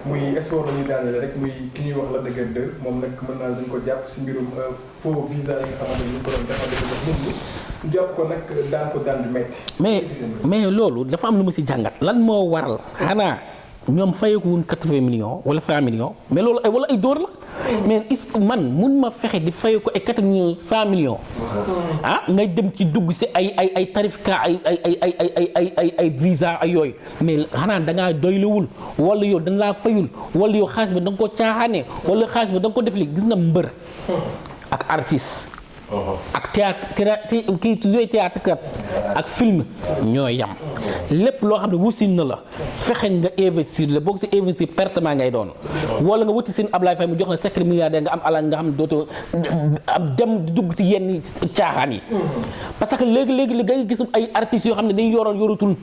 muy sport la ñuy daaneel rek muy ki ñuy wax la dëgër 2 moom nag mën naa dañ ko jàpp si mbirum faux visa yi nga xamante ni ñu ko doon defal ñu jàpp ko nag daan ko daan di metti. mais loolu dafa am lu ma si jàngat lan moo waral xanaa ñoom fayeeku woon 80 millions wala 100 millions mais loolu ay wala ay dóor la mais est-ce que man mun ma fexe di fayeeku ay 80 millions 100 millions ah ngay dem ci dugg si ay tarif ka ay visa ay yooyu mais xanaa da ngaa doylewul wala yow dañ laa fayul wala yow xaalis ba da nga ko caaxaane wala xaalis ba da nga ko def li gis nga mbër ak artiste ak théâtre kii joué théâtre kat ak film ñoo yam lépp loo xam ne wusin na la fexe nga investir la boo ko si investir pertement ngay doon wala nga wuti seen Ablaye Faye mu jox la secret milliardaire nga am alal nga xam ne dootoo am dem dugg si yenn caaxaan yi parce que léegi li ngay gis ay artistes yoo xam ne dañu yoroon yorutul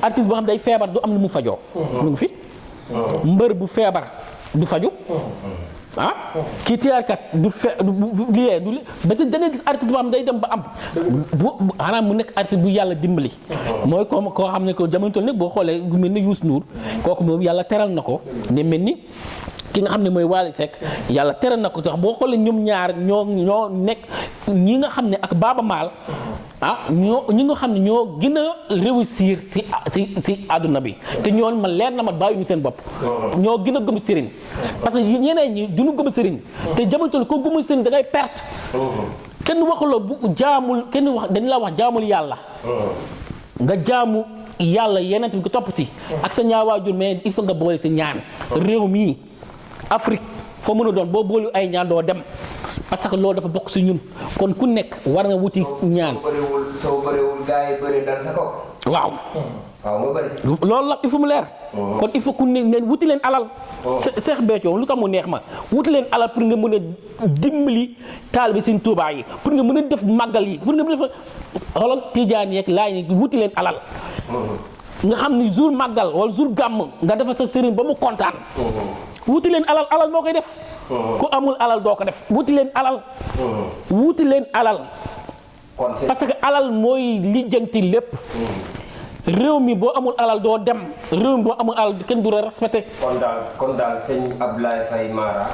artiste boo xam ne day feebar du am lu mu fajoo mu ngi fi mbër bu feebar du faju ah kii théâtre du liyee du ba si da ngay gis artiste boo xam day dem ba am xanaa mu nekk artiste bu yàlla dimbali mooy koo xam ne ko jamono toll nag boo xoolee gu mel ni Youssou Ndour kooku moom yàlla teral na ko ne mel ni ki nga xam ne mooy Wally Seck yàlla teral na ko tax boo xoolee ñoom ñaar ñoo nekk ñi nga xam ne ak Baaba Maal ñi nga xam ne ñoo gën a réussir si àdduna bi te ñoon ma leer na ma bàyyiwuñu seen bopp ñoo gën a gëm sëriñ parce que ñeneen ñi duñu gëm sëriñ te jamono toll ko gëmul sëriñ da ngay perte kenn waxuloo bu jaamul kenn wax dañ la wax jaamul yàlla nga jaamu yàlla yeneen bi ko topp si ak sa ñaar waajur mais il faut nga boole si ñaan réew mii Afrique foo mën a doon boo boolu ay ñaan doo dem parce que loolu dafa bokk si ñun kon ku nekk war nga wuti ñaan. soo bëriwul gars yi bëri dal sa kaw. waaw. waaw nga bëri. loolu la il faut mu leer. kon il faut ku ne wuti leen alal. Seex Béthio lu tax mu neex ma wuti leen alal pour nga mën a dimbali taalibe Sëñ Tuubaa yi pour nga mën a def màggal yi pour nga mën a def xoolal tijaan yeeg laay yi wuti leen alal. nga xam ni jour màggal wala jour gàmm nga defal sa sëriñ ba mu kontaan. wuti leen alal moo koy def. ku amul alal doo ko def wuti leen alal. wuti leen alal. parce que alal mooy lijjanti lépp. réew mi boo amul alal doo dem réew mi boo amul alal kenn du la respecté. kon daal sëñ Ablaye Faye Mara.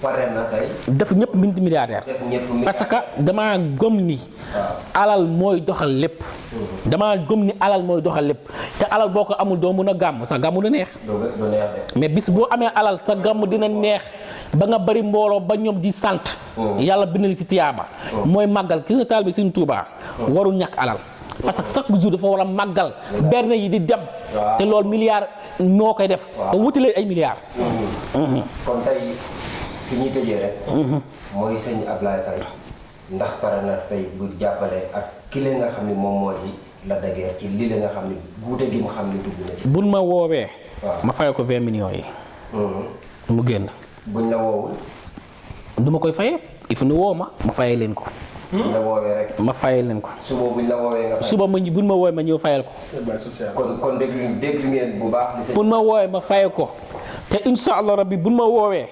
pare na tey. def ñëpp milliardaire. parce que damaa gëm ni. alal mooy doxal lépp. damaa gëm ni alal mooy doxal lépp te alal boo ko amul doo mun a gàmm sa gàmm du neex. mais bis boo amee alal sa gàmm dina neex ba nga bari mbooloo ba ñoom di sant. yàlla bind na si tiyaaba. mooy màggal ki nga taal bi Sëñ Tuubaa warul ñàkk alal. parce que chaque jour dafa war a màggal berne yi di dem te loolu milliard noo koy def te wutilee ay milliards. kon tey fi ñuy tëjee rek. mooy sëñ Ablaye Faye ndax pare na tey bu jàppale ak ki la nga xam ne moom moo di la dageer ci lii la nga xam ne guute gi mu xam ne dugg na ci. buñ ma woowee. ma fay ko 20 millions yi. mu génn. buñ la woowul. du ma koy fayee il faut nu woo ma fayee leen ko. buñ la woowee rek. ma fayee leen ko. suba buñ la woowee nga fay. suba buñ ma woowee ma ñëw fayal ko. kon déglu ngeen bu baax. buñ ma woowee ma fayee ko te incha allah rabbi buñ ma woowee.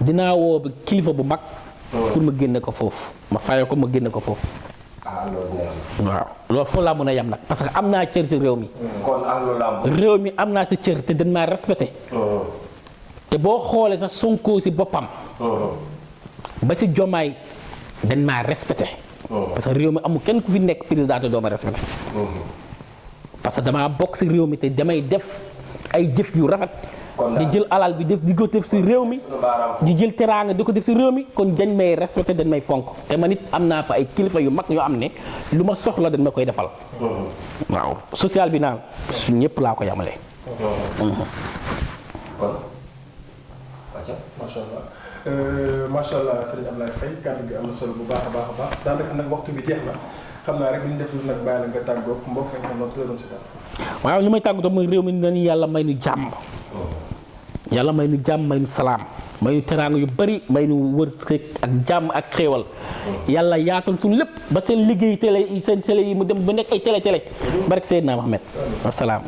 dinaa woo ba kilifa bu mag. pour ma génne ko foofu ma fayal ko ma génne ko foofu. loolu neex waaw loolu foofu laa mën a yem nag parce que am naa cër ci réew mi. kon réew mi am naa si cër te dañ maa respecté. te boo xoolee sax Sonko si boppam. ba si Jomaay dañ maa respecté. parce que réew mi amul kenn ku fi nekk président te doo ma respecté. parce que damaa bokk si réew mi te damay def ay jëf yu rafet. di jël alal bi di ko def si réew mi. di jël teraanga di ko def si réew mi kon dañ may respecté dañ may fonk te man it am naa fa ay kilifa yu mag yoo am ne lu ma soxla dañ ma koy defal. waaw social bi naan su ñëpp laa ko yamale. macha allah macha allah sëriñ Ablaye Faye kàddu gi am na solo bu baax a baax daanaka nag waxtu bi jeex na xam naa rek li ñu def lu nag bàyyi la nga tàggoo mbokk yi nga xam ne doon si daal. waaw li may tàggatoo mooy réew mi nañu yàlla may nu jàmm. yàlla may nu jàmm may nu salaam may nu teraanga yu bari may nu wërsëg ak jàmm ak xéewal yàlla yaatal suñu lépp ba seen liggéey télé yi seen télé yi mu dem ba nekk ay télé barke Seydina Mohamed wasalaam.